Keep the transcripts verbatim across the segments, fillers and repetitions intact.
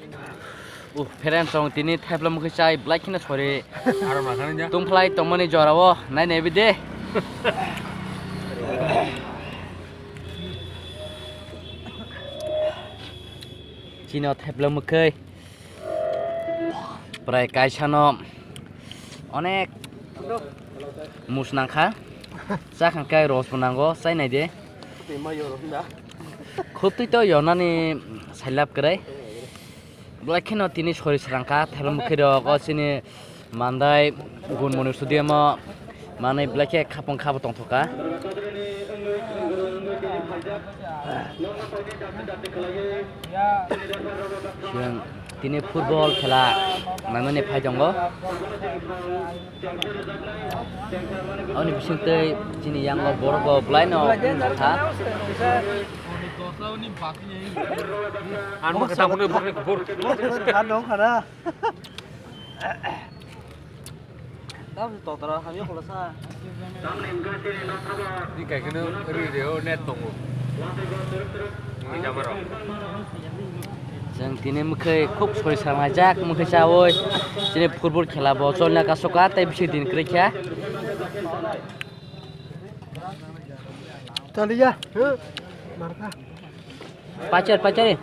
Uh, friends, chwng tini thaipla mukhui chai, belai kheno sori. Aro ma thani ja. Tungphlai tongmani jorao, nai nai bide. Chini thaipla mukhui. Prai kaisa no onek mus nangkha. Chakhan kai ros bo nango, chai nai de. Khub twi to yonani sailap kwrwi. Belai kheno tini sori srangkha, thaipla mukhui rok, o chini mandai Gunmoni studio mo manwi belai khe khapang khabo tongthokha. Chwng tini football khela naimani phai tongo. Aboni bisingtwi chini yango borok bo belai no wngkha. Ang bo kwcham hwnwi borokni kuphur. Tamo se totara hamya khulasa. Ni kaikheno ri re o net tongo. Ni jamaro. Chwng tini mwkhwi khub sori samajak, mwkhwi chawi chini football khela bo cholna kasoka tei bisi din kwrwi kha. Chaliya. Markha. Pachar, pachari.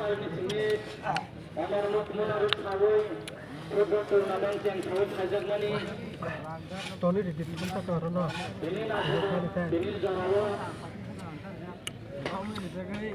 Toni ridi, tini ta toro no.